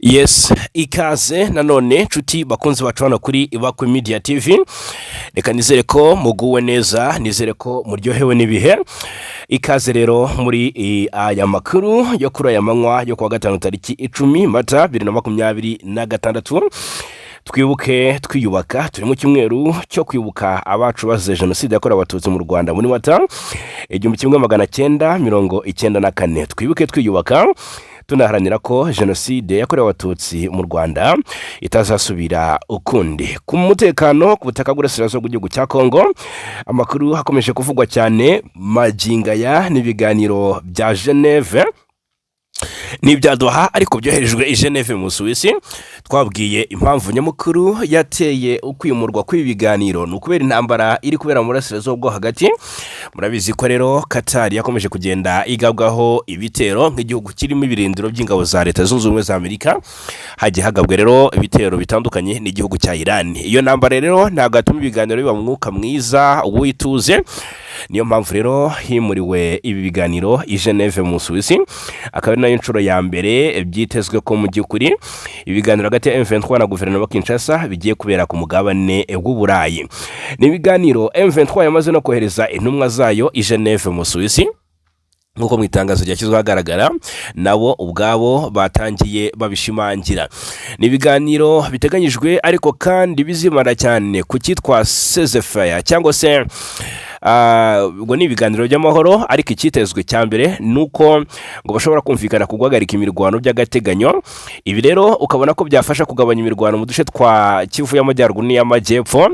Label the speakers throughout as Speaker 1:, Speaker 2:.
Speaker 1: Yes, ikaze nanone nshuti bakunzi bacu hano kuri Ibakwe Media TV. Reka nizere ko muguwe neza, nizere ko muryohewe n'ibihe. Ikaze rero muri aya makuru yo kuri aya manywa yo kuwa gatanu, tariki 10 Mata 2026. Twibuke twiyubaka. Turi mu cyumweru cyo kwibuka abacu bazize Jenoside yakorewe Abatutsi mu Rwanda muri Mata 1994. Twibuke twiyubaka, tunaharanira ko Jenoside yakorewe Abatutsi mu Rwanda itazasubira ukundi. Ku mutekano ku butaka bw'uburasirazuba bw'igihugu cya Kongo, amakuru hakomeje kuvugwa cyane magingaya n'ibiganiro bya Geneve n'ibya Doha, ariko byoherejwe i Geneve mu Suwisi. Twabwiye impamvu nyamukuru yateye ukwimurwa kw'ibi biganiro ni ukubera intambara iri kubera mu burasirazuba bwo hagati. Murabizi ko rero Katari yakomeje kugenda igabwaho ibitero nk'igihugu kirimo ibirindiro by'ingabo za Leta Zunze Ubumwe za Amerika. Hagiye hagabwa rero ibitero bitandukanye n'igihugu cya Iran. Iyo ntambara rero ntabwo yatuma ibiganiro biba mu mwuka mwiza w'ituze. Niyo mpamvu rero himuriwe ibi biganiro i Geneve mu Suwisi, akaba ari nayo nshuro ya mbere byitezwe ko mu by'ukuri ibiganiro hagati ya M23 na guverinoma ya Kinshasa bigiye kubera ku mugabane w'Uburayi. Ni ibiganiro M23 yamaze no kohereza intumwa zayo i Geneve mu Suwisi, nk'uko mu itangazo ryashyizweho ahagaragara nabo ubwabo batangiye babishimangira. Ni ibiganiro biteganyijwe ariko kandi bizibanda cyane ku cyitwa ceasefire, cyangwa se ubwo ni ibiganiro by'amahoro, ariko icyitezwe cya mbere ni uko ngo bashobora kumvikana ku guhagarika imirwano by'agateganyo. Ibi rero ukabona ko byafasha kugabanya imirwano mu duce twa Kivu y'Amajyaruguru n'iy'Amajyepfo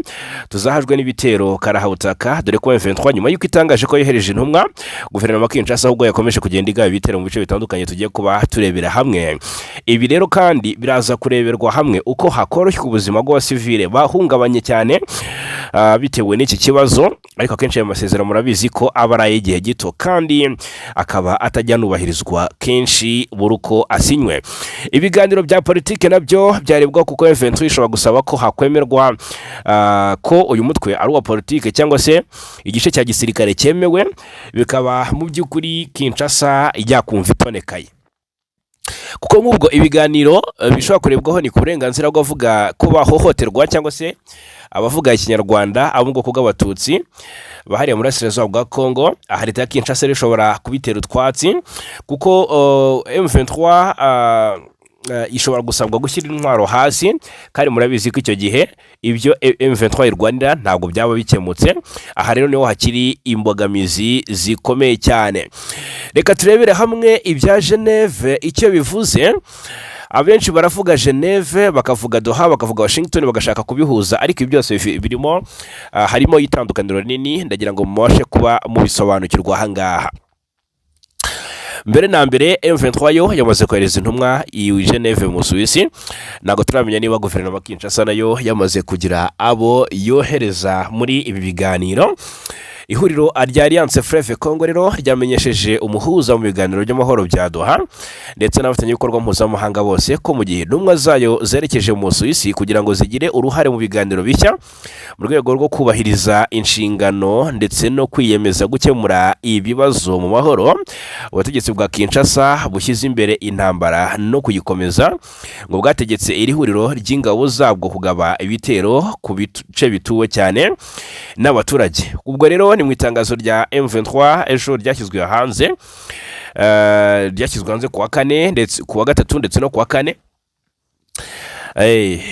Speaker 1: tuzahajwe n'ibitero karahabutaka, dore ko M23 nyuma y'uko itangaje ko yohereje intumwa, guverinoma ya Kinshasa ahubwo yakomeje kugenda igaba ibitero mu bice bitandukanye tugiye kuba turebera hamwe. Ibi rero kandi biraza kureberwa hamwe uko hakoroshywa ubuzima bw'abasivile bahungabanye cyane bitewe n'iki kibazo. Ariko akenshi ayo masezerano murabizi ko aba ari ay'igihe gito, kandi akaba atajya anubahirizwa kenshi buri uko asinywe. Ibiganiro bya politiki nabyo byarebwa, kuko M23 ishobora gusaba ko hakwemerwa ko uyu mutwe ari uwa politiki cyangwa se igice cya gisirikare cyemewe, bikaba mu by'ukuri Kinshasa yakumva itonekaye, kuko nk'ubwo ibiganiro bishobora kurebwaho ni ku burenganzira bw'abavuga ko bahohoterwa, cyangwa se abavuga Ikinyarwanda abo mu bwoko bw'Abatutsi bahariye mu burasirazuba bwa Congo. Aha leta ya Kinshasa rero ishobora kubitera utwatsi, kuko M23 ishobora gusabwa gushyira intwaro hasi, kandi murabizi ko icyo gihe ibyo M23 irwanira ntabwo byaba bikemutse. Aha rero niho hakiri imbogamizi zikomeye cyane. Reka turebere hamwe ibya Geneve icyo bivuze. Abenshi baravuga Geneve, bakavuga Doha, bakavuga Washington, bagashaka kubihuza, ariko ibi byose birimo harimo itandukaniro rinini. Ndagira ngo mubashe kuba mubisobanukirwa aha ngaha. Mbere na mbere, M23 yo yamaze kohereza intumwa i Geneve mu Suwisi. Ntabwo turamenya niba guverinoma ya Kinshasa nayo yamaze kugira abo yohereza muri ibi biganiro. Ihuriro rya Alliance Fleuve Congo rero ryamenyesheje umuhuza mu biganiro by'amahoro bya Doha ndetse n'abafatanyabikorwa mpuzamahanga bose ko mu gihe intumwa zayo zerekeje mu Suwisi kugira ngo zigire uruhare mu biganiro bishya mu rwego rwo kubahiriza inshingano ndetse no kwiyemeza gukemura ibibazo mu mahoro, ubutegetsi bwa Kinshasa bushyize imbere intambara no kuyikomeza. Ngo bwategetse iri huriro ry'ingabo zabwo kugaba ibitero ku bice bituwe cyane n'abaturage. Ubwo rero ni mu itangazo rya M23 ejo ryashyizwe hanze, ryashyizwe hanze kuwa kane ndetse kuwa gatatu ndetse no kuwa kane.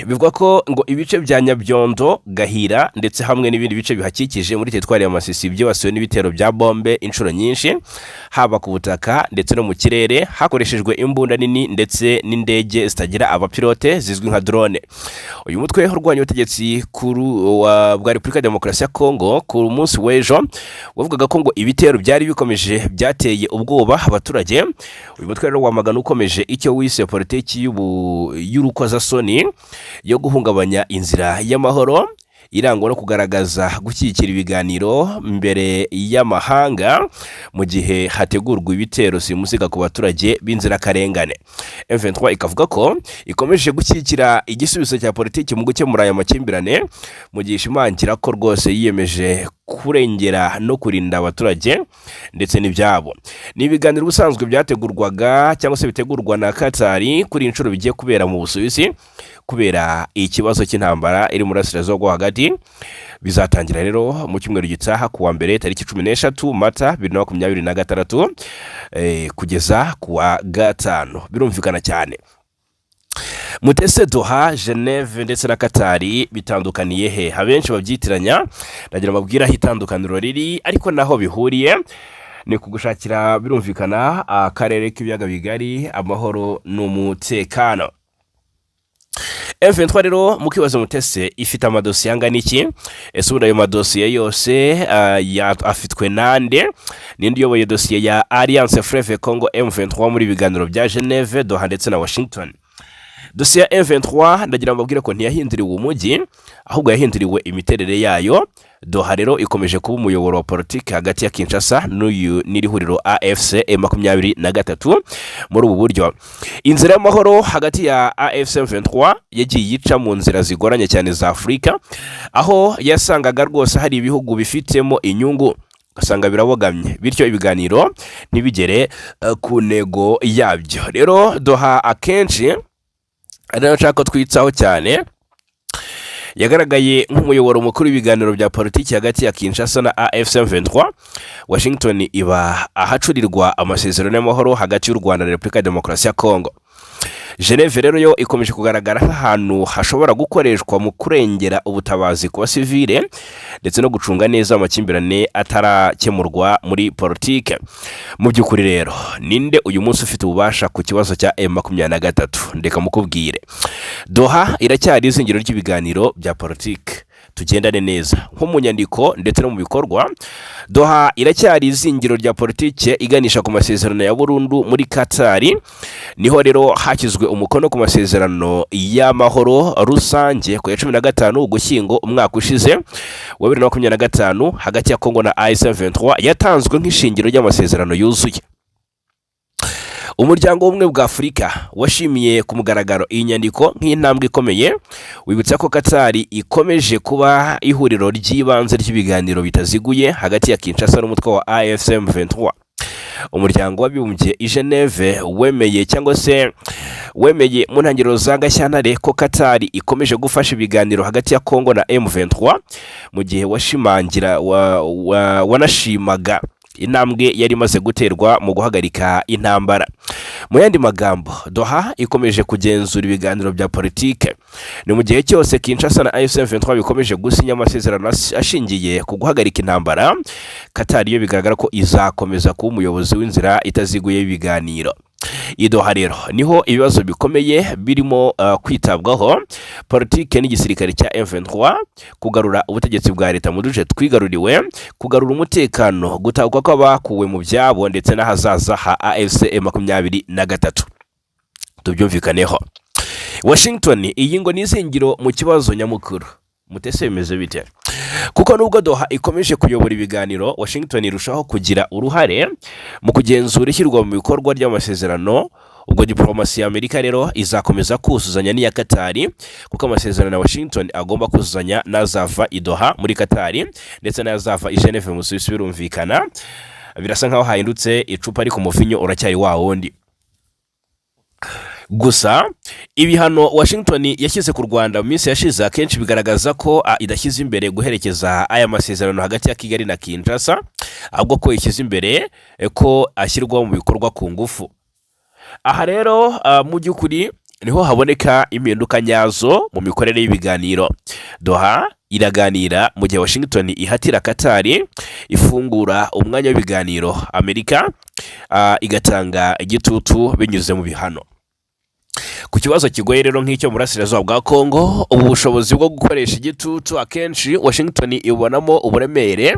Speaker 1: Bivuga ko ngo ibice bya Nyabyondo, Gahira ndetse hamwe n'ibindi bice bihakikije muri teritwari ya Masisi byibasiwe n'ibitero bya bombe inshuro nyinshi, haba ku butaka ndetse no mu kirere, hakoreshejwe imbunda nini ndetse n'indege zitagira abapilote zizwi nka drone. Uyu mutwe urwanya ubutegetsi bwa Repubulika ya Demokarasi ya Kongo ku munsi w'ejo wavugaga ko ngo ibitero byari bikomeje byateye ubwoba abaturage. Uyu mutwe rero wamagana ukomeje icyo wise politiki y'urukozasoni yo guhungabanya inzira y'amahoro irangwa no kugaragaza gushyigikira ibiganiro mbere y'amahanga mu gihe hategurwa ibitero simusiga ku baturage b'inzirakarengane. M23 ikavuga ko ikomeje gushyigikira igisubizo cya politiki mu gukemura aya makimbirane, mu gihe ishimangira ko rwose yiyemeje. Kurengera no kurinda abaturage ndetse n'ibyabo. Ni ibiganiro ubusanzwe byategurwaga cyangwa se bitegurwa na Katari, kuri iyi nshuro bigiye kubera mu Busuwisi kubera ikibazo cy'intambara iri mu burasirazuba bwo hagati. Bizatangira rero mu cyumweru gitaha, ku wa mbere tariki 13 Mata 2026, kugeza ku wa gatanu. Birumvikana cyane. Mutese, Doha, Geneve ndetse na Katari bitandukaniye he? Abenshi babyitiranya. Ndagira mbabwire aho itandukaniro riri, ariko naho bihuriye ni kugushakira, birumvikana, akarere k'ibiyaga bigari amahoro n'umutekano. M23 rero, mukibaza mutese ifite amadosiye angana iki? Ese ubundi ayo madosiye yose afitwe nande? Ninde uyoboye dosiye ya Alliance Fleuve Congo M23 muri biganiro bya Geneve, Doha ndetse na Washington? Dosiye ya M23, ndagira ngo mbabwire ko ntiyahinduriwe umujyi, ahubwo yahinduriwe imiterere yayo. Doha rero ikomeje kuba umuyoboro wa politiki hagati ya Kinshasa n'uyu n'iri huriro AFC M23. Muri ubu buryo, inzira y'amahoro hagati ya AFC M23 yagiye ica mu nzira zigoranye cyane za Afurika, aho yasangaga rwose hari ibihugu bifitemo inyungu, ugasanga birabogamye, bityo ibiganiro ntibigere ku ntego yabyo. Rero Doha akenshi, ari nayo nshaka ko twitsaho cyane, yagaragaye nk'umuyoboro mukuru w'ibiganiro bya politiki hagati ya Kinshasa na AFC M23. Washington iba ahacurirwa amasezerano y'amahoro hagati y'u Rwanda na Repubulika ya Demokarasi ya Kongo. Geneve rero yo ikomeje kugaragara nk'ahantu hashobora gukoreshwa mu kurengera ubutabazi ku basivile ndetse no gucunga neza amakimbirane atarakemurwa muri politike. Mu by'ukuri rero, ninde uyu munsi ufite ububasha ku kibazo cya M23? Ndeka mukubwire. Doha iracyari izingiro ry'ibiganiro bya politike. Tugendane neza, nko mu nyandiko ndetse no mu bikorwa, Doha iracyari izingiro rya politike iganisha ku masezerano ya burundu. Muri Katari niho rero hashyizwe umukono ku masezerano y'amahoro rusange ku ya 15 Ugushyingo umwaka ushize wa 2025 hagati ya Kongo na AFC M23, yatanzwe nk'ishingiro ry'amasezerano yuzuye. Umuryango w'Ubumwe bwa Afurika washimiye ku mugaragaro iyi nyandiko nk'intambwe ikomeye, wibutsa ko Katari ikomeje kuba ihuriro ry'ibanze ry'ibiganiro bitaziguye hagati ya Kinshasa n'umutwe wa AFC M23. Umuryango w'Abibumbye i Geneve wemeye cyangwa se wemeye mu ntangiriro za Gashyantare ko Katari ikomeje gufasha ibiganiro hagati ya Kongo na M23, mu gihe washimangira wanashimaga intambwe yari imaze guterwa mu guhagarika intambara. Mu yandi magambo, Doha ikomeje kugenzura ibiganiro bya politike. Ni mu gihe cyose Kinshasa na AFC M23 bikomeje gusinya amasezerano ashingiye ku guhagarika intambara, Qatar yo bigaragara ko izakomeza kuba umuyobozi w'inzira itaziguye y'ibiganiro. I Doha rero niho ibibazo bikomeye birimo kwitabwaho: politike n'igisirikare cya M23, kugarura ubutegetsi bwa leta mu duce twigaruriwe, kugarura umutekano, gutahuka kw'abakuwe mu byabo ndetse n'ahazaza ha AFC M23. Tubyumvikaneho. Washington iyi ngo ni izingiro mu kibazo nyamukuru. Mutese bimeze bite? Kuko nubwo Doha ikomeje kuyobora ibiganiro, Washington irushaho kugira uruhare mu kugenzura ishyirwa mu bikorwa ry'amasezerano. Ubwo diplomasi ya Amerika rero izakomeza kuzuzanya n'iya Katari, kuko amasezerano ya Washington agomba kuzuzanya n'azava i Doha muri Katari ndetse n'azava i Geneve mu Busuwisi. Birumvikana, birasa nkaho hahindutse icupa, ariko umuvinyo uracyari wa wundi. Gusa ibihano Washington yashyize ku Rwanda mu minsi yashize akenshi bigaragaza ko idashyize imbere guherekeza aya masezerano hagati ya Kigali na Kinshasa, ahubwo ko ishyize imbere ko ashyirwa mu bikorwa ku ngufu. Aha rero mu by'ukuri niho haboneka impinduka nyazo mu mikorere y'ibiganiro. Doha iraganira mu gihe Washington ihatira Katari, ifungura umwanya w'ibiganiro, Amerika igatanga igitutu binyuze mu bihano. Ku kibazo kigoye rero nk'icyo mu burasirazuba bwa Kongo, ubu bushobozi bwo gukoresha igitutu akenshi Washington ibonamo uburemere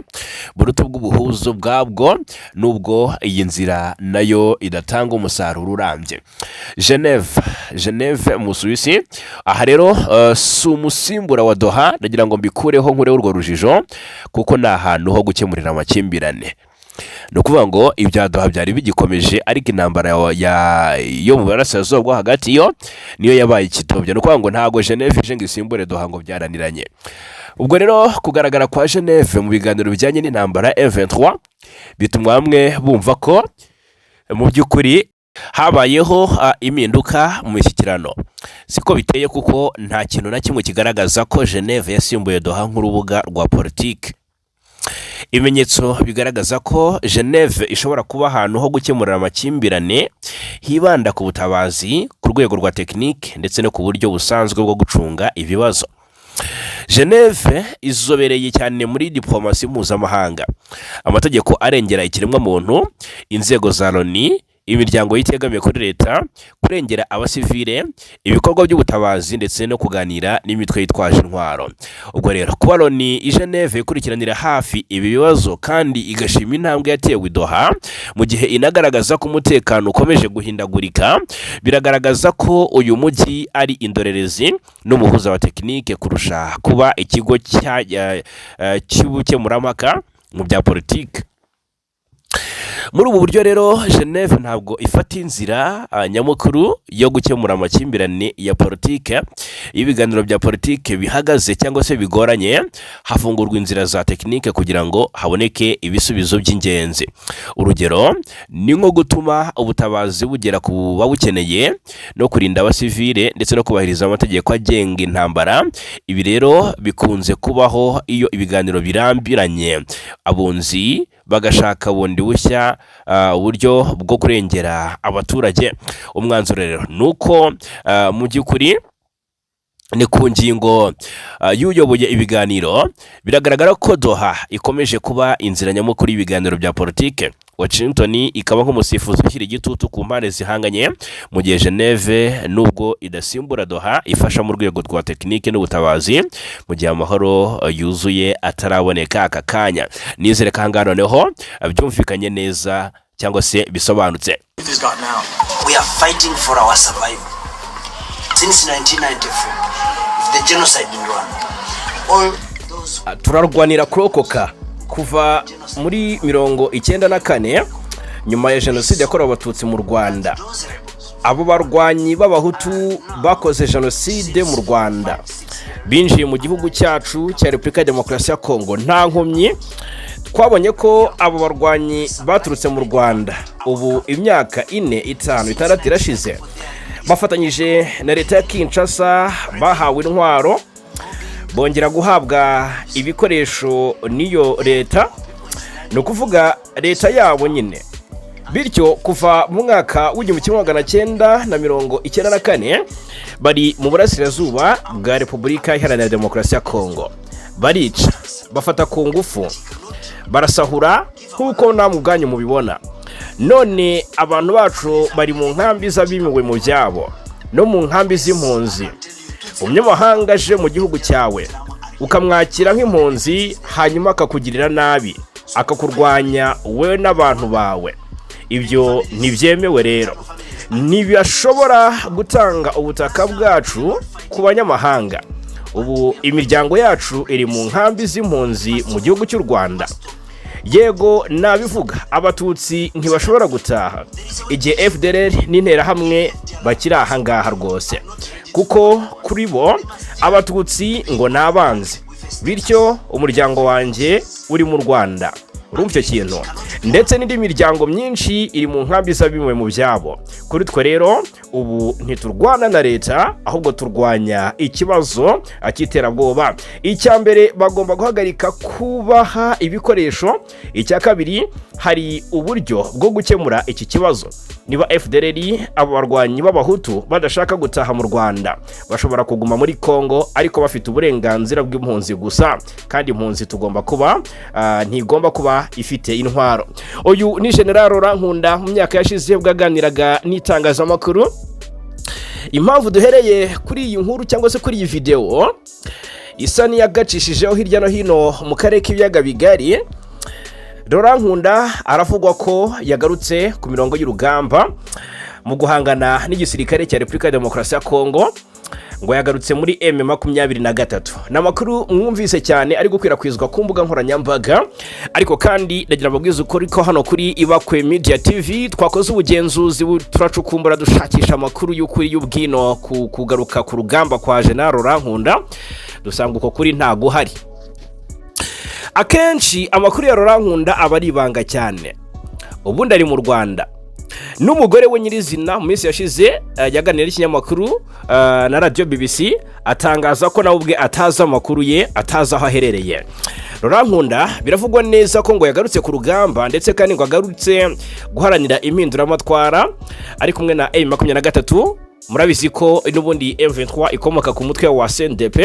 Speaker 1: buruta bw'ubuhuzo bwabwo, nubwo iyi nzira nayo idatanga umusaruro urambye. Geneve mu Busuwisi, aha rero si umusimbura wa Doha. Ndagira ngo mbikureho, nkureho urwo rujijo, kuko ni ahantu ho gukemurira amakimbirane. Ni ukuvuga ngo ibya Doha byari bigikomeje, ariko intambara yo mu burasirazuba bwo hagati yo niyo yabaye ikitobya. Ni ukuvuga ngo ntabwo Geneve ije ngo isimbure Doha, ngo byaraniranye. Ubwo rero kugaragara kwa Geneve mu biganiro bijyanye n'intambara ya M23 bituma bamwe bumva ko mu by'ukuri habayeho impinduka mu mishyikirano. Siko biteye, kuko nta kintu na kimwe kigaragaza ko Geneve yasimbuye Doha nk'urubuga rwa politiki. Ibimenyetso bigaragaza ko Geneve ishobora kuba ahantu ho gukemurira amakimbirane hibanda ku butabazi, ku rwego rwa tekinike ndetse no ku buryo busanzwe bwo gucunga ibibazo. Geneve izobereye cyane muri diplomasi mpuzamahanga, amategeko arengera ikiremwamuntu, inzego za Loni, imiryango itegamiye kuri leta, kurengera abasivile, ibikorwa by'ubutabazi ndetse no kuganira n'imitwe yitwaje intwaro. Ubwo rero kuba Loni i Geneve ikurikiranira hafi ibi bibazo kandi igashima intambwe yatewe i Doha, mu gihe inagaragaza ko umutekano ukomeje guhindagurika, biragaragaza ko uyu mujyi ari indorerezi n'umuhuza wa tekinike kurusha kuba ikigo cy'ubukemurampaka mu bya politiki. Muri ubu buryo rero, Geneve ntabwo ifata inzira nyamukuru yo gukemura amakimbirane ya politike. Iyo ibiganiro bya politike bihagaze cyangwa se bigoranye, hafungurwa inzira za tekinike kugira ngo haboneke ibisubizo by'ingenzi. Urugero ni nko gutuma ubutabazi bugera ku babukeneye no kurinda abasivile ndetse no kubahiriza amategeko agenga intambara. Ibi rero bikunze kubaho iyo ibiganiro birambiranye, abunzi bagashaka bundi bushya uburyo bwo kurengera abaturage. Umwanzuro rero ni uko mu by'ukuri ni ku ngingo y'uyoboye ibiganiro, biragaragara ko Doha ikomeje kuba inzira nyamukuru y'ibiganiro bya politike, Washington ikaba nk'umusifuzi ushyira igitutu ku mpande zihanganye, mu gihe Geneve, nubwo idasimbura Doha, ifasha mu rwego rwa tekinike n'ubutabazi mu gihe amahoro yuzuye ataraboneka aka kanya. Nizere ko ahangaha noneho byumvikanye neza cyangwa se bisobanutse.
Speaker 2: It has gotten out.
Speaker 3: We are fighting for our survival. Since 1994, the genocide in Rwanda, all those
Speaker 1: Turarwanira kurokoka kuva muri 94, nyuma ya jenoside yakorewe Abatutsi mu Rwanda.
Speaker 3: Those rebels
Speaker 1: Abo barwanyi b'Abahutu bakoze jenoside mu Rwanda binjiye mu gihugu cyacu cya Repubulika ya Demokarasi ya Kongo nta nkomyi. Twabonye ko abo barwanyi baturutse mu Rwanda. Ubu imyaka 4, 5, 6 irashize. Bafatanyije na leta ya Kinshasa, bahawe intwaro, bongera guhabwa ibikoresho n'iyo leta, ni ukuvuga leta yabo nyine. Bityo kuva mu mwaka w'1994 bari mu burasirazuba bwa Repubulika Iharanira Demokarasi ya Kongo, barica, bafata ku ngufu, barasahura nk'uko namwe ubwanyu mubibona. None abantu bacu bari mu nkambi z'abimiwe mu byabo no mu nkambi z'impunzi. Umunyamahanga aje mu gihugu cyawe, ukamwakira nk'impunzi, hanyuma akakugirira nabi, akakurwanya wowe n'abantu bawe, ibyo ntibyemewe. Rero ntibashobora gutanga ubutaka bwacu ku banyamahanga. Ubu imiryango yacu iri mu nkambi z'impunzi mu gihugu cy'u Rwanda. Yego, nabivuga, Abatutsi ntibashobora gutaha igihe FDLR n'Interahamwe bakiri aha ngaha rwose, kuko kuri bo Abatutsi ngo ni abanzi. Bityo umuryango wanjye uri mu Rwanda, urumva icyo kintu, ndetse n'indi miryango myinshi iri mu nkambi z'abimwe mu byabo. Kuri twe rero ubu ntiturwana na leta, ahubwo turwanya ikibazo cy'iterabwoba. Icya mbere, bagomba guhagarika kubaha ibikoresho. Icya kabiri, hari uburyo bwo gukemura iki kibazo. Niba FDLR, abo barwanyi b'Abahutu, badashaka gutaha mu Rwanda, bashobora kuguma muri Congo ariko bafite uburenganzira bw'impunzi gusa, kandi impunzi tugomba kuba ntigomba kuba ifite intwaro. Uyu ni General Nkunda mu myaka yashize bwaganiraga n'itangazamakuru. Impamvu duhereye kuri iyi nkuru cyangwa se kuri iyi videwo isa n'iyagacishijeho hirya no hino mu karere k'Ibiyaga Bigari, Laurent Nkunda aravugwa ko yagarutse ku mirongo y'urugamba mu guhangana n'igisirikare cya Repubulika ya Demokarasi ya Kongo. Ngo yagarutse muri M23. Ni amakuru mwumvise cyane ari gukwirakwizwa ku mbuga nkoranyambaga, ariko kandi ndagira mbabwize ukuri ko hano kuri Ibakwe Media TV twakoze ubugenzuzi, turacukumbura, dushakisha amakuru y'ukuri y'ubwino ku kugaruka ku rugamba kwa General Laurent Nkunda, dusanga uko kuri ntago uhari. Akenshi amakuru ya Laurent Nkunda aba ari ibanga cyane. Ubundi ari mu Rwanda n'umugore we nyirizina. Mu minsi yashize yaganiriye n'ikinyamakuru na radiyo BBC, atangaza ko nawe ubwe atazi amakuru ye, atazi aho aherereye. Laurent Nkunda biravugwa neza ko ngo yagarutse ku rugamba, ndetse kandi ngo agarutse guharanira impinduramatwara ari kumwe na M23. Murabizi ko n'ubundi M23 ikomoka ku mutwe wa CNDP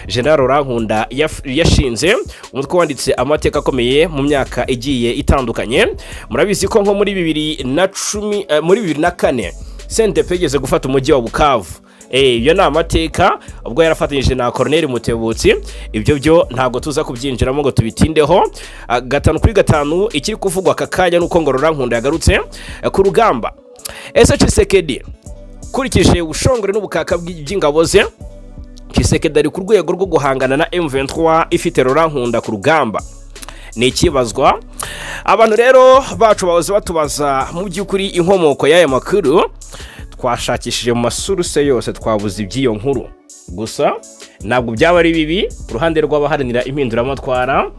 Speaker 1: General Laurent Nkunda yashinze, umutwe wanditse amateka akomeye mu myaka igiye itandukanye. Murabizi ko nko muri 2010, muri 2004 CNDP yigeze gufata umujyi wa Bukavu. Iyo ni amateka, ubwo yarafatanyije na Colonel Mutebutsi. Ibyo byo ntabwo tuza kubyinjiramo ngo tubitindeho. 5 kuri 5, ikiri kuvugwa aka kanya nuko ngo Laurent Nkunda yagarutse ku rugamba. Ese Tshisekedi, ukurikije ubushongore n'ubukaka by'ingabo ze, Tshisekedi ari ku rwego rwo guhangana na M23 ifite Laurent Nkunda ku rugamba? Ni ikibazwa. Abantu rero bacu bahoze batubaza mu by'ukuri inkomoko y'aya makuru. Twashakishije mu ma sources yose, twabuze iby'iyo nkuru. Gusa ntabwo byaba ari bibi ku ruhande rw'abaharanira impinduramatwara,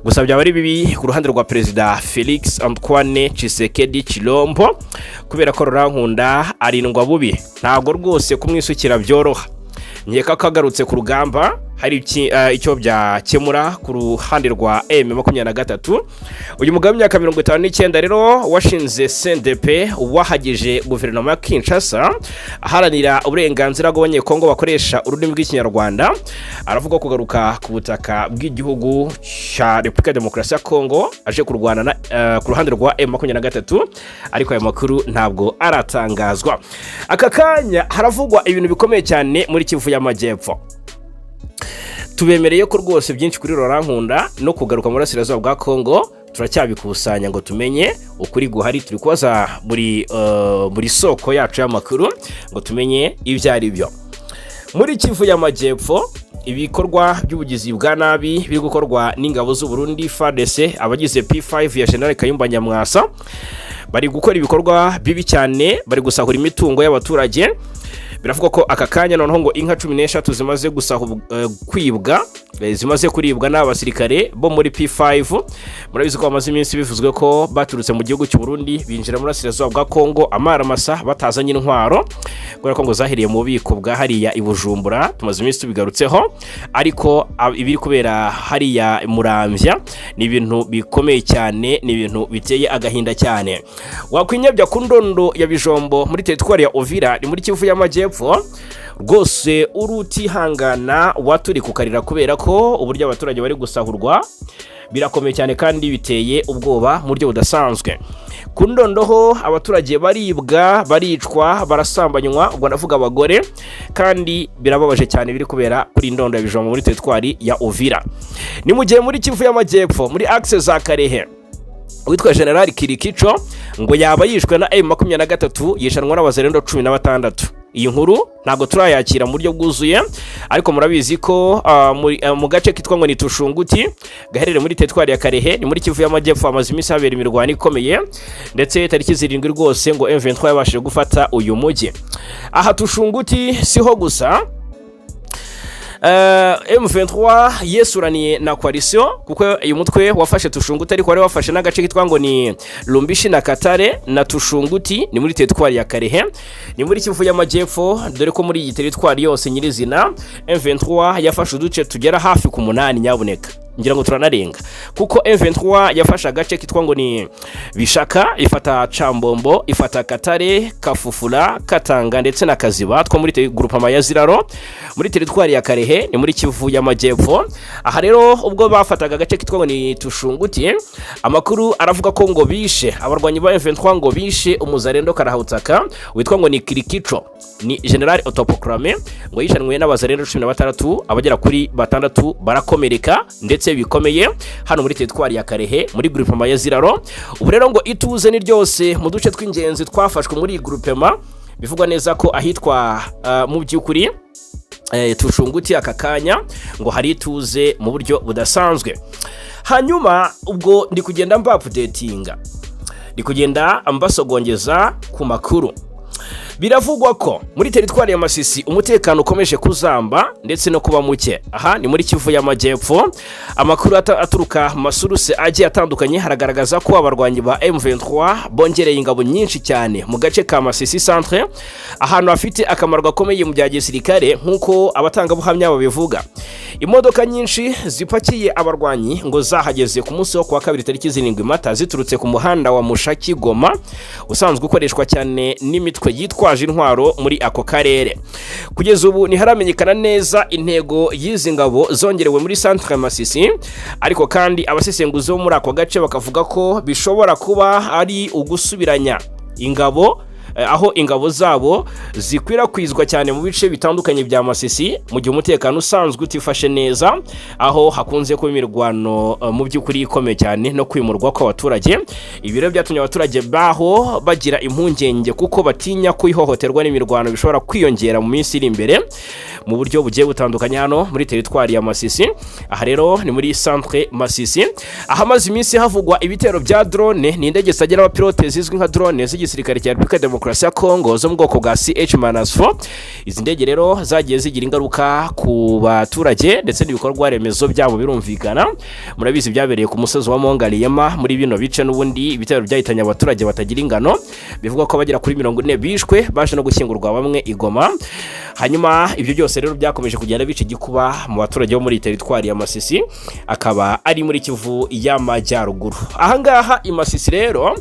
Speaker 1: gusa byaba ari bibi ku ruhande rwa Perezida Felix Antoine Tshisekedi Chilombo, kubera ko Laurent Nkunda arindwa bubi, ntabwo rwose kumwisukira byoroha. Nkeka ko agarutse ku rugamba hari icyo byakemura ku ruhande rwa M23. Uyu mugabo w'imyaka 59 rero washinze CNDP, wahagije guverinoma ya Kinshasa, aharanira uburenganzira bw'Abanyekongo bakoresha ururimi rw'Ikinyarwanda, aravuga kugaruka ku butaka bw'igihugu cya Repubulika ya Demokarasi ya Kongo aje kurwana ku ruhande rwa M23, ariko aya makuru ntabwo aratangazwa aka kanya. Haravugwa ibintu bikomeye cyane muri Kivu y'Amajyepfo. Tubemereye ko rwose byinshi kuri Laurent Nkunda no kugaruka mu burasirazuba bwa Kongo turacyabikusanya ngo tumenye ukuri guhari. Turi kubaza buri soko yacu y'amakuru ngo tumenye ibyo ari byo. Muri Kivu y'Amajyepfo, ibikorwa by'ubugizi bwa nabi biri gukorwa n'ingabo z'u Burundi, FARDC, abagize P5 ya General Kayumba Nyamwasa, bari gukora ibikorwa bibi cyane, bari gusahura imitungo y'abaturage. Biravugwa ko aka kanya noneho ngo inka 13 zimaze kwibwa, zimaze kuribwa n'abasirikare bo muri P5. Murabizi ko bamaze iminsi bivuzwe ko baturutse mu gihugu cy'u Burundi, binjira muri burasirazuba bwa Kongo amaramasa, batazanye intwaro, kubera ko ngo zahiriye mu bubiko bwa hariya i Bujumbura. Tumaze iminsi tubigarutseho, ariko ibiri kubera hariya Muramvya ni ibintu bikomeye cyane, ni ibintu biteye agahinda cyane. Wakwinyabya ku Ndondo ya Bijombo muri teritwari ya Uvira, ni muri Kivu y'Amajyepfo, rwose urutihangana waturi kukarira, kubera ko uburyo abaturage bari gusahurwa birakomeye cyane kandi biteye ubwoba mu buryo budasanzwe. Ku Ndondoho abaturage baribwa, baricwa, barasambanywa, ubwo ndavuga abagore, kandi birababaje cyane biri kubera kuri Ndondo ya Bijombo muri teritwari ya Uvira. Ni mu gihe muri Kivu y'Amajyepfo, muri axe za Karehe, witwa General Kirikico ngo yaba yishwe na M23, yishanwa n'abazerendo 16. Iyi nkuru ntabwo turayakira mu buryo bwuzuye, ariko murabizi ko mu gace kitwa ngo ni Tushunguti, gaherereye muri teritwari ya Karehe, ni muri Kivu y'Amajyepfo, hamaze iminsi habera imirwano ikomeye, ndetse tariki 7 rwose ngo M23 yabashije gufata uyu mujyi. Aha Tushunguti siho gusa, M23 yesuraniye na coalition, kuko uyu mutwe wafashe Tushunguti, ariko wari wafashe n'agace kitwa ngo ni Lumbishi na Katare na Tushunguti, ni muri teritwari ya Karehe, ni muri Kivu y'Amajyepfo, dore ko muri iyi teritwari yose nyirizina M23 yafashe uduce tugera hafi ku munani. Nyabuneka, ngira ngo turanarenga, kuko M23 yafashe agace kitwa ngo ni Bishaka, ifata Cambombo, ifata Katare, Kafufura, Katanga ndetse na Kaziba two muri groupement ya Ziraro muri teritwari ya Karehe, ni muri Kivu y'Amajyepfo. Aha rero ubwo bafataga agace kitwa ngo ni Tushunguti, amakuru aravuga ko ngo bishe abarwanyi ba M23, ngo bishe umuzarendo karahutaka witwa ngo ni Kirikico, ni General autoproclamé, ngo yishanwe n'abazarendo 16, abagera kuri batandatu barakomereka ndetse bikomeye, hano muri teritwari ya Karehe muri groupement ya Ziraro. Ubu rero ngo ituze ni ryose mu duce tw'ingenzi twafashwe muri iyi groupement. Bivugwa neza ko ahitwa mu by'ukuri Tushunguti aka kanya ngo hari ituze mu buryo budasanzwe. Hanyuma ubwo ndi kugenda mba updatinga, ndi kugenda mbasogongeza ku makuru. Biravugwa ko muri teritwari ya Masisi umutekano ukomeje kuzamba ndetse no kuba muke. Aha ni muri Kivu y'Amajyepfo. Amakuru aturuka mu ma sources agiye atandukanye haragaragaza ko abarwanyi ba M23 bongereye ingabo nyinshi cyane mu gace ka Masisi centre, ahantu hafite akamaro gakomeye mu bya gisirikare, nk'uko abatangabuhamya babivuga. Imodoka nyinshi zipakiye abarwanyi ngo zahageze ku munsi wo kuwa kabiri tariki 7 Mata, ziturutse ku muhanda wa Mushaki Goma, usanzwe ukoreshwa cyane n'imitwe yitwaje intwaro muri ako karere. Kugeza ubu ntiharamenyekana neza intego y'izi ngabo zongerewe muri centre Masisi, ariko kandi abasesenguzi bo muri ako gace bakavuga ko bishobora kuba ari ugusubiranya ingabo, aho ingabo zabo zikwirakwizwa cyane mu bice bitandukanye bya Masisi mu gihe umutekano usanzwe utifashe neza, aho hakunze kuba imirwano mu by'ukuri ikomeye cyane no kwimurwa kw'abaturage. Ibi rero byatumye abaturage baho bagira impungenge, kuko batinya ko ihohoterwa n'imirwano bishobora kwiyongera mu minsi iri imbere mu buryo bugiye butandukanye hano muri teritwari ya Masisi. Aha rero ni muri centre Masisi, ahamaze iminsi havugwa ibitero bya drone. Ni indege zitagira abapilote zizwi nka drone z'igisirikare cya Repubulika Demokarasi ya Kongo zo mu bwoko bwa CH-4. Izi ndege rero zagiye zigira ingaruka ku baturage ndetse n'ibikorwa remezo byabo. Birumvikana, murabizi byabereye ku musozi wa Mongaliyema muri bino bice. N'ubundi ibitero byahitanye abaturage batagira ingano, bivugwa ko bagera kuri 40 bishwe, baje no gushyingurwa bamwe i Goma. Hanyuma ibyo byose rero byakomeje kugenda bica igikuba mu baturage bo muri teritwari ya Masisi, akaba ari muri Kivu y'Amajyaruguru. Ahangaha i Masisi rero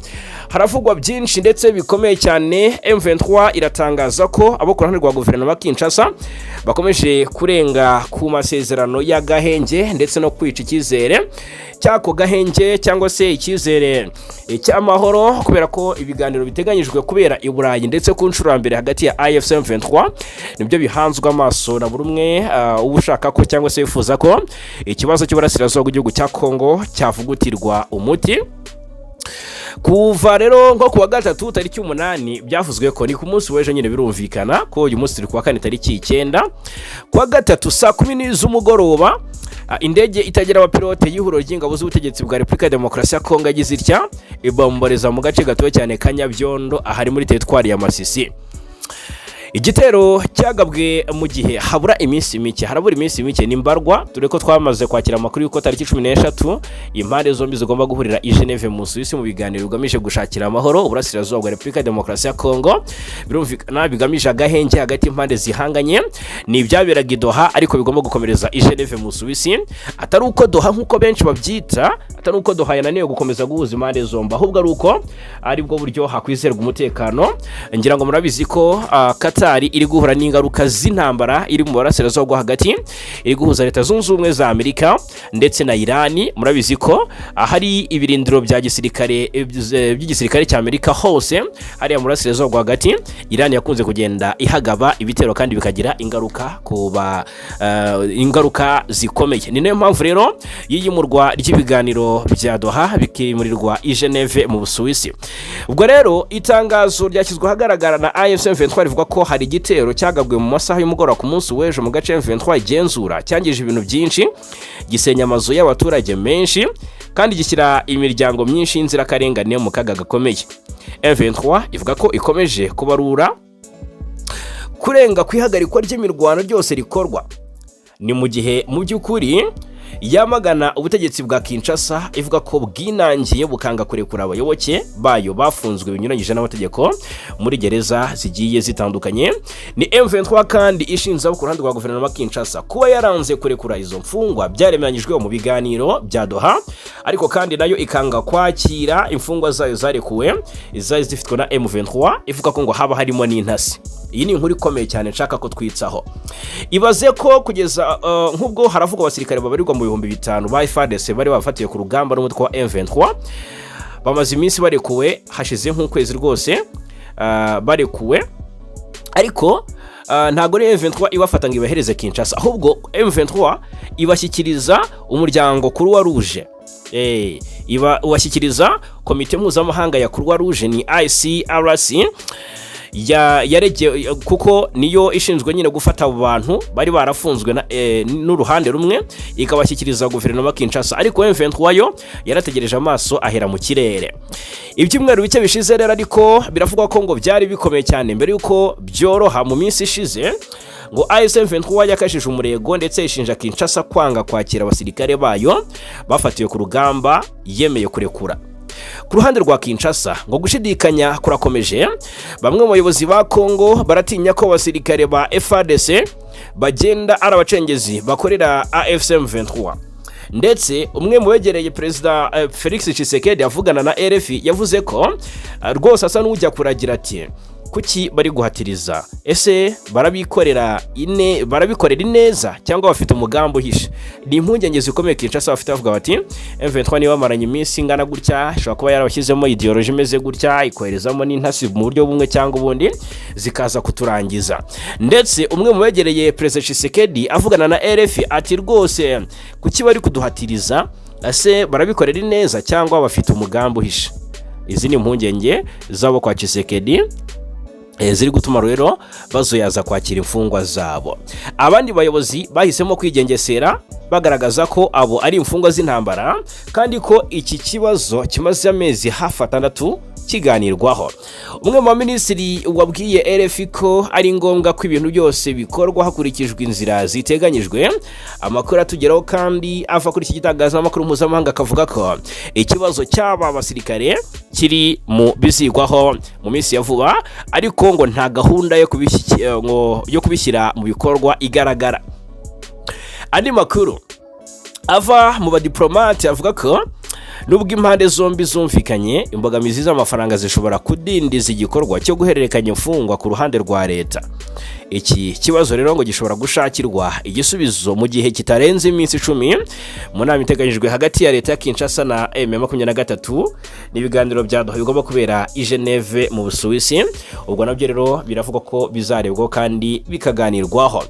Speaker 1: haravugwa byinshi ndetse bikomeye cyane. M23 iratangaza ko abo ku ruhande rwa guverinoma Kinshasa bakomeje kurenga ku masezerano y'agahenge ndetse no kwica icyizere cy'ako gahenge, cyangwa se icyizere cy'amahoro, kubera ko ibiganiro biteganyijwe kubera i Burayi ndetse ku nshuro ya mbere hagati ya AFC M23 nibyo bihanzwe amaso na buri umwe uba ushaka ko cyangwa se wifuza ko ikibazo cy'uburasirazuba bw'igihugu cya Kongo cyavugutirwa umuti. Kuva rero nko kuwa gatatu tariki 8, byavuzwe ko ni ku munsi w'ejo nyine, birumvikana ko uyu munsi turi kuwa kane tariki 9, kuwa gatatu saa 10 z'umugoroba, indege itagira abapilote y'ihuriro ry'ingabo z'ubutegetsi bwa Repubulika ya Demokarasi ya Kongo yagize itya ibomboreza mu gace gatoya cyane ka Nyabyondo, ahari muri teritwari ya Masisi. Igitero cyagabwe mu gihe habura iminsi mike, harabura iminsi mike ni mbarwa, dore ko twamaze kwakira amakuru y'uko tariki 13 impande zombi zigomba guhurira i Geneve mu Suwisi mu biganiro bigamije gushakira amahoro uburasirazuba bwa Repubulika ya Demokarasi ya Kongo. Birumvikana bigamije agahenge hagati y'impande zihanganye. Ni ibyaberaga i Doha ariko bigomba gukomereza i Geneve mu Suwisi. Atari uko Doha, nk'uko benshi babyita, atari uko Doha yananiwe gukomeza guhuza impande zombi, ahubwo ari uko aribwo buryo hakwizerwa umutekano. Ngira ngo murabizi ko Qatar iri guhura n'ingaruka z'intambara iri mu burasirazuba bwo hagati, iri guhuza Leta Zunze Ubumwe za Amerika ndetse na Irani. Murabizi ko ahari ibirindiro bya gisirikare by'igisirikare cya Amerika hose hariya mu burasirazuba bwo hagati, Irani yakunze kugenda ihagaba ibitero kandi bikagira ingaruka ku ba ingaruka zikomeye. Ni nayo mpamvu rero y'iyimurwa ry'ibiganiro bya Doha bikimurirwa i Geneve mu Busuwisi. Ubwo rero itangazo ryashyizwe ahagaragara na AFC M23 rivuga ko hari igitero cyagabwe mu masaha y'umugoroba ku munsi w'ejo mu gace M23 igenzura, cyangije ibintu byinshi, gisenya amazu y'abaturage menshi kandi gishyira imiryango myinshi y'inzirakarengane mu kaga gakomeye. M23 ivuga ko ikomeje kubarura kurenga ku ihagarikwa ry'imirwano ryose rikorwa. Ni mu gihe mu by'ukuri yamagana ubutegetsi bwa Kinshasa, ivuga ko bwinangiye bukanga kurekura abayoboke bayo bafunzwe binyuranyije n'amategeko muri gereza zigiye zitandukanye. Ni M23 kandi ishinze abo ku ruhande rwa guverinoma Kinshasa kuba yaranze kurekura izo mfungwa byaremeranyijwe mu biganiro bya Doha, ariko kandi nayo ikanga kwakira imfungwa zayo zarekuwe zari zifitwe na M23, ivuga ko ngo haba harimo n'intasi. Iyi ni inkuru ikomeye cyane nshaka ko twitsaho. Ibaze ko kugeza nk'ubwo haravugwa abasirikare babarirwa mu 5000 ba FARDC bari bafatiwe ku rugamba n'umutwe wa M23, bamaze iminsi barekuwe, hashize nk'ukwezi rwose barekuwe, ariko ntabwo ari M23 ibafata ngo ibahereze Kinshasa, ahubwo M23 ibashyikiriza umuryango Croix Rouge, iba ubashyikiriza komite mpuzamahanga ya Croix Rouge, ni ICRC. Yaregeye kuko niyo ishinzwe nyine gufata abo bantu bari barafunzwe n'uruhande rumwe, ikabashyikiriza guverinoma Kinshasa. Ariko M23 yo yarategereje, amaso ahera mu kirere. Ibyumweru bike bishize rero, ariko biravugwa ko ngo byari bikomeye cyane mbere y'uko byoroha. Mu minsi ishize ngo AFC M23 yakajije umurego, ndetse ishinja Kinshasa kwanga kwakira abasirikare bayo bafatiwe ku rugamba yemeye kurekura. Ku ruhande rwa Kinshasa ngo gushidikanya kurakomeje. Bamwe mu bayobozi ba Congo baratinya ko abasirikare ba FARDC bagenda ari abacengezi bakorera AFC M23. Ndetse umwe mu begereye Perezida Felix Tshisekedi avugana na RFI yavuze ko rwose asa n'ujya kuragira ati: "Kuki bari guhatiriza? Ese barabikorera ineza cyangwa bafite umugambi uhishe?" Ni impungenge zikomeye Kinshasa bafite, bavuga bati: "M23 niba bamaranye iminsi ingana gutya, ishobora kuba yarabashyizemo idéologie imeze gutya, ikoherezamo n'intasi mu buryo bumwe cyangwa ubundi, zikaza kuturangiza." Ndetse umwe mu begereye Perezida Tshisekedi avugana na RFI ati: "Rwose kuki bari kuduhatiriza? Ese barabikorera ineza cyangwa bafite umugambi uhishe?" Izi ni impungenge zabo kwa Tshisekedi ziri gutuma rero bazuyaza kwakira imfungwa zabo. Abandi bayobozi bahisemo kwigengesera, bagaragaza ko abo ari imfungwa z'intambara kandi ko iki kibazo kimaze amezi hafi 6 kiganirwaho. Umwe mu baminisitiri wabwiye RFI ko ari ngombwa ko ibintu byose bikorwa hakurikijwe inzira ziteganyijwe. Amakuru atugeraho kandi ava kuri iki gitangazamakuru mpuzamahanga akavuga ko ikibazo cy'aba basirikare kiri mu bizigwaho mu minsi ya vuba, ariko ngo nta gahunda yo kubishyira mu bikorwa igaragara. Andi makuru ava mu badiplomate avuga ko nubwo impande zombi zumvikanye, imbogamizi z'amafaranga zishobora kudindiza igikorwa cyo guhererekanya imfungwa ku ruhande rwa leta. Iki kibazo rero ngo gishobora gushakirwa igisubizo mu gihe kitarenze iminsi 10 mu nama iteganyijwe hagati ya leta ya Kinshasa na M23 n'ibiganiro bya Doha bigomba kubera i Geneve mu Busuwisi. Ubwo nabyo rero biravugwa ko bizarebwaho kandi bikaganirwaho.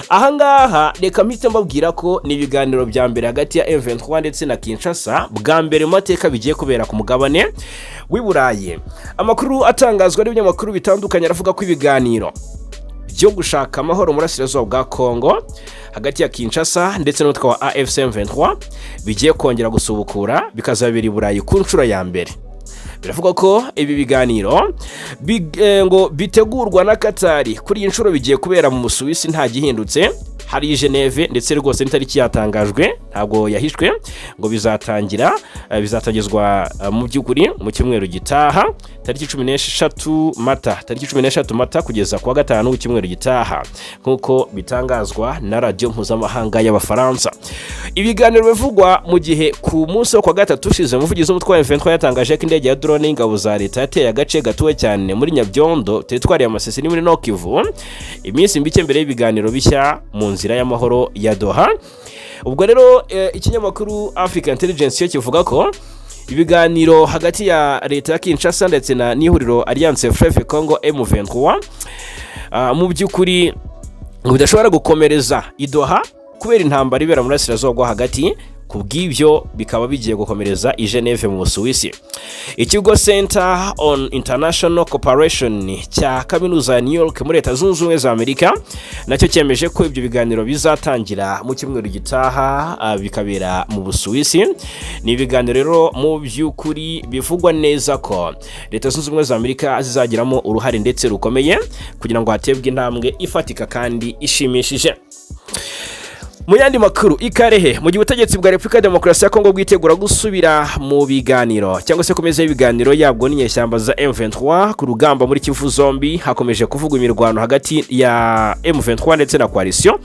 Speaker 1: Ahangaha reka mpite mbabwira ko ni ibiganiro bya mbere hagati ya M23 ndetse na Kinshasa, bwa mbere mu mateka bigiye kubera ku mugabane w'i Burayi. Amakuru atangazwa n'ibinyamakuru bitandukanye aravuga ko ibiganiro byo gushaka amahoro mu burasirazuba bwa Congo hagati ya Kinshasa ndetse n'umutwe wa AFC M23 bigiye kongera gusubukura, bikazabera i Burayi ku nshuro ya mbere. Biravugwa ko ibi biganiro ngo bitegurwa na Katari, kuri iyi nshuro bigiye kubera mu Busuwisi nta gihindutse, hari i Geneve, ndetse rwose n'itariki yatangajwe, ntabwo yahishwe. Ngo bizatangizwa mu by'ukuri mu cyumweru gitaha, tariki 13 Mata, tariki 13 Mata kugeza kuwa gatanu w'icyumweru gitaha, nk'uko bitangazwa na radiyo mpuzamahanga y'Abafaransa. Ibiganiro bivugwa mu gihe ku munsi wo kuwa gatatu ushize umuvugizi w'umutwe wa M23 yatangaje ko indege ya drone y'ingabo za leta yateye agace gatuwe cyane muri Nyabyondo, teritwari ya Masisi, ni muri Nord Kivu, iminsi mike mbere y'ibiganiro bishya mu nzira y'amahoro ya Doha. Ubwo rero ikinyamakuru Africa Intelligence cyo kivuga ko ibiganiro hagati ya leta ya Kinshasa ndetse na n'ihuriro Alliance Fleuve Congo M23 mu by'ukuri ngo bidashobora gukomereza i Doha kubera intambara ibera mu burasirazuba bwo hagati. Ku bw'ibyo bikaba bigiye gukomereza i Geneve mu Busuwisi. Ikigo Center on International Cooperation cya kaminuza ya New York muri Leta Zunze Ubumwe za Amerika nacyo cyemeje ko ibyo biganiro bizatangira mu cyumweru gitaha, bikabera mu Busuwisi. Ni ibiganiro rero mu by'ukuri bivugwa neza ko Leta Zunze Ubumwe za Amerika zizagiramo uruhare ndetse rukomeye kugira ngo hatebwe intambwe ifatika kandi ishimishije. Mu yandi makuru, i Kalehe, mu gihe ubutegetsi bwa Repubulika ya Demokarasi ya Kongo bwitegura gusubira mu biganiro cyangwa se ku meza y'ibiganiro yabwo n'inyeshyamba za M23 ku rugamba muri Kivu zombi, hakomeje kuvugwa imirwano hagati ya M23 ndetse na coalition,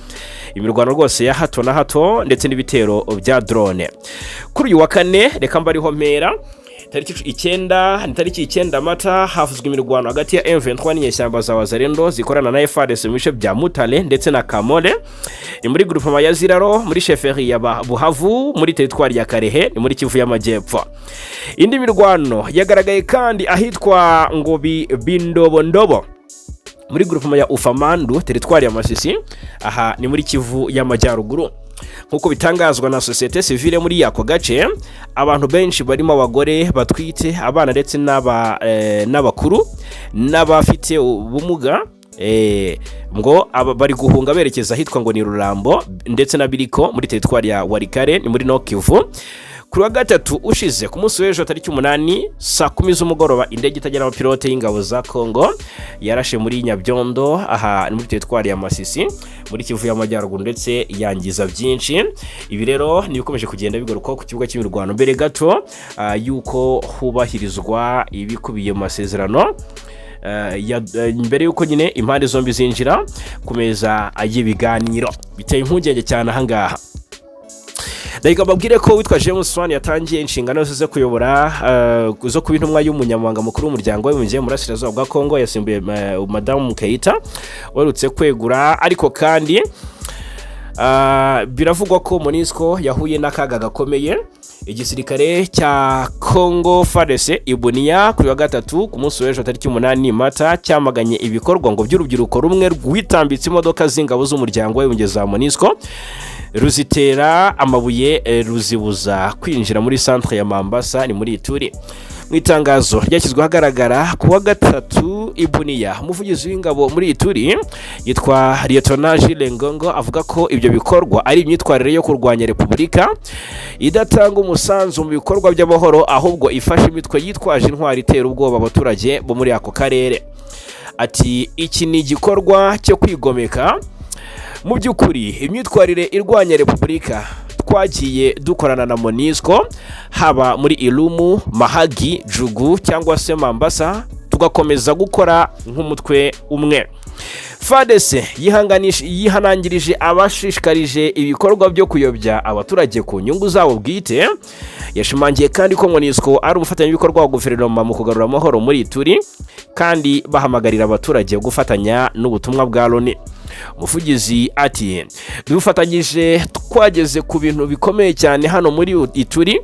Speaker 1: imirwano rwose ya hato na hato ndetse n'ibitero bya drone. Kuri uyu wa kane, reka mbariho mpera, tariki 9, ni tariki 9 Mata, havuzwe imirwano hagati ya M23 n'inyeshyamba za Wazalendo zikorana na FARDC mu bice bya Mutale ndetse na Kamole, ni muri groupement ya Ziraro, muri chefferie ya Buhavu, muri teritwari ya Kalehe, ni muri Kivu y'Amajyepfo. Indi mirwano yagaragaye kandi ahitwa ngo Bindobondobo, muri groupement ya Ufamandu, teritwari ya Masisi, aha ni muri Kivu y'Amajyaruguru. Nk'uko bitangazwa na sosiyete sivile muri ako gace, abantu benshi barimo abagore batwite, abana ndetse n'abakuru n'abafite ubumuga, ngo aba bari guhunga berekeza ahitwa ngo ni Rurambo ndetse na Biriko muri teritwari ya Walikale, ni muri Nord Kivu. Kuri wa gatatu ushize, ku munsi w'ejo tariki 8, saa 10 z'umugoroba, indege itagira abapilote y'ingabo za Congo yarashe muri Nyabyondo, aha ni muri teritwari ya Masisi muri Kivu y'Amajyaruguru, ndetse yangiza byinshi. Ibi rero ni ibikomeje kugenda bigaruka ku kibuga cy'imirwano mbere gato y'uko hubahirizwa ibikubiye mu masezerano mbere y'uko nyine impande zombi zinjira ku meza y'ibiganiro. Biteye impungenge cyane ahangaha. Reka mbabwire ko witwa James Swan yatangiye inshingano ze zo kuyobora, zo kuba intumwa y'umunyamabanga mukuru w'Umuryango w'Abibumbye mu Burasirazuba bwa Kongo. Yasimbuye Madamu Keita uherutse kwegura. Ariko kandi biravugwa ko MONUSCO yahuye n'akaga gakomeye. Igisirikare cya Congo FARDC i Bunia kuri wa gatatu, ku munsi w'ejo tariki 8 Mata, cyamaganye ibikorwa ngo by'urubyiruko rumwe rwitambitse imodoka z'ingabo z'Umuryango w'Abibumbye za MONUSCO, ruzitera amabuye, ruzibuza kwinjira muri centre ya Mambasa, ni muri Ituri. Mu itangazo ryashyizwe ahagaragara ku wa gatatu i Bunia, umuvugizi w'ingabo muri Ituri yitwa Lieutenant Jules Ngongo avuga ko ibyo bikorwa ari imyitwarire yo kurwanya repubulika idatanga umusanzu mu bikorwa by'amahoro, ahubwo ifasha imitwe yitwaje intwari itera ubwoba abaturage bo muri ako karere. Ati: "Iki ni igikorwa cyo kwigomeka. Mu by'ukuri imyitwarire irwanya repubulika. Twagiye dukorana na MONUSCO haba muri Irumu, Mahagi, Djugu cyangwa se Mambasa, tugakomeza gukora nk'umutwe umwe." FARDC yihanangirije abashishikarije ibikorwa byo kuyobya abaturage ku nyungu zabo bwite. Yashimangiye kandi ko MONUSCO ari umufatanyabikorwa wa guverinoma mu kugarura amahoro muri Ituri, kandi bahamagarira abaturage gufatanya n'ubutumwa bwa Loni. Umuvugizi ati: "Dufatanyije twageze ku bintu bikomeye cyane hano muri Ituri.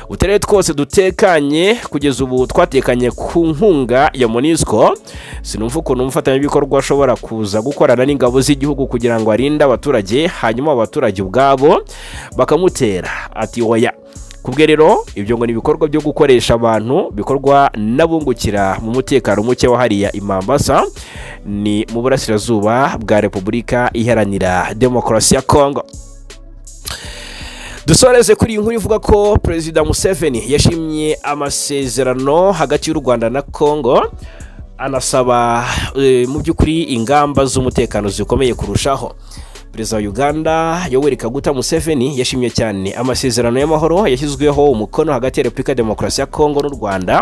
Speaker 1: Uturere twose dutekanye kugeza ubu, twatekanye ku nkunga ya MONUSCO. Sinumva ukuntu umufatanyabikorwa ashobora kuza gukorana n'ingabo z'igihugu kugira ngo arinde abaturage, hanyuma abaturage ubwabo bakamutera." Ati: "Oya." Kubwe rero ibyo ngo ni ibikorwa byo gukoresha abantu bikorwa n'abungukira mu mutekano muke wa hariya i Mambasa, ni mu burasirazuba bwa Repubulika Iharanira Demokarasi ya Kongo. Dusoreze kuri iyi nkuru ivuga ko Perezida Museveni yashimye amasezerano hagati y'u Rwanda na Kongo, anasaba mu by'ukuri ingamba z'umutekano zikomeye kurushaho. Perezida wa Uganda Yoweri Kaguta Museveni yashimye cyane amasezerano y'amahoro yashyizweho umukono hagati ya Repubulika ya Demokarasi ya Kongo n'u Rwanda,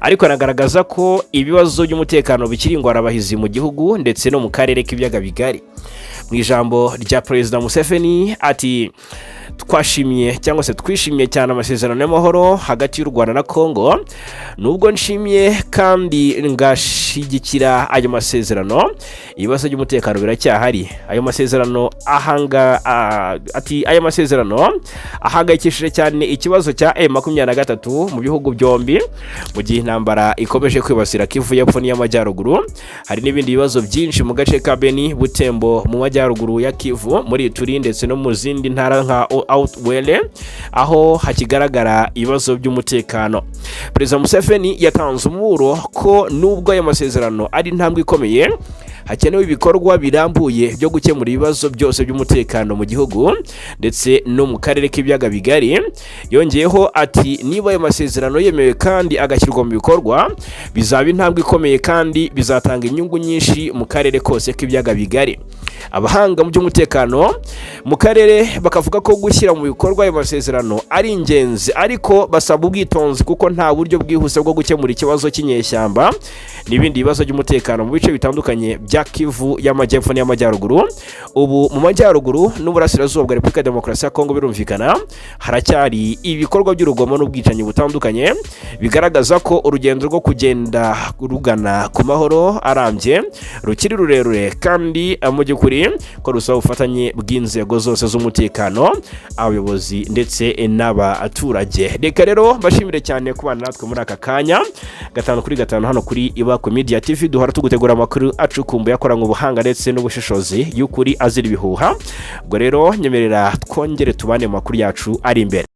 Speaker 1: ariko anagaragaza ko ibibazo by'umutekano bikiri ingorabahizi mu gihugu ndetse no mu karere k'Ibiyaga Bigari. Mu ijambo rya Perezida Museveni ati: "Twashimye cyangwa se twishimiye cyane amasezerano y'amahoro hagati y'u Rwanda na Kongo. Nubwo nshimye kandi ngashyigikira ayo masezerano, ibibazo by'umutekano biracyahari." Ayo masezerano ahanga ati aya masezerano ahangayikishije cyane ikibazo cya M23 mu bihugu byombi, mu gihe intambara ikomeje kwibasira Kivu y'Epfo n'iy'Amajyaruguru. Hari n'ibindi bibazo byinshi mu gace ka Beni, Butembo, mu majyaruguru ya Kivu, muri Ituri ndetse no mu zindi ntara nka Haut-Uele, aho hakigaragara ibibazo by'umutekano. Perezida Museveni yatanze umuburo ko nubwo aya masezerano ari intambwe ikomeye, hakenewe ibikorwa birambuye byo gukemura ibibazo byose by'umutekano mu gihugu ndetse no mu karere k'Ibiyaga Bigari. Yongeyeho ati: "Niba ayo masezerano yemewe kandi agashyirwa mu bikorwa, bizaba intambwe ikomeye kandi bizatanga inyungu nyinshi mu karere kose k'Ibiyaga Bigari." Abahanga mu by'umutekano mu karere bakavuga ko gushyira mu bikorwa ayo masezerano ari ingenzi, ariko basaba ubwitonzi kuko nta buryo bwihuse bwo gukemura ikibazo cy'inyeshyamba n'ibindi bibazo by'umutekano mu bice bitandukanye bya Kivu y'Amajyepfo n'iy'Amajyaruguru. Ubu mu majyaruguru n'uburasirazuba bwa Repubulika ya Demokarasi ya Kongo, birumvikana, haracyari ibikorwa by'urugomo n'ubwicanyi butandukanye, bigaragaza ko urugendo rwo kugenda rugana ku mahoro arambye rukiri rurerure, kandi mu by'ukuri ko rusaba ubufatanye bw'inzego zose z'umutekano, abayobozi ndetse n'abaturage. Reka rero mbashimire cyane kubana natwe muri aka kanya, gatanu kuri gatanu, hano kuri Ibakwe Media TV duhora tugutegura amakuru acukumbuye. Acukumbuye akoranywe ubuhanga ndetse n'ubushishozi y'ukuri azira ibihuha. Ubwo rero nyemerera twongere tubane mu makuru yacu ari imbere.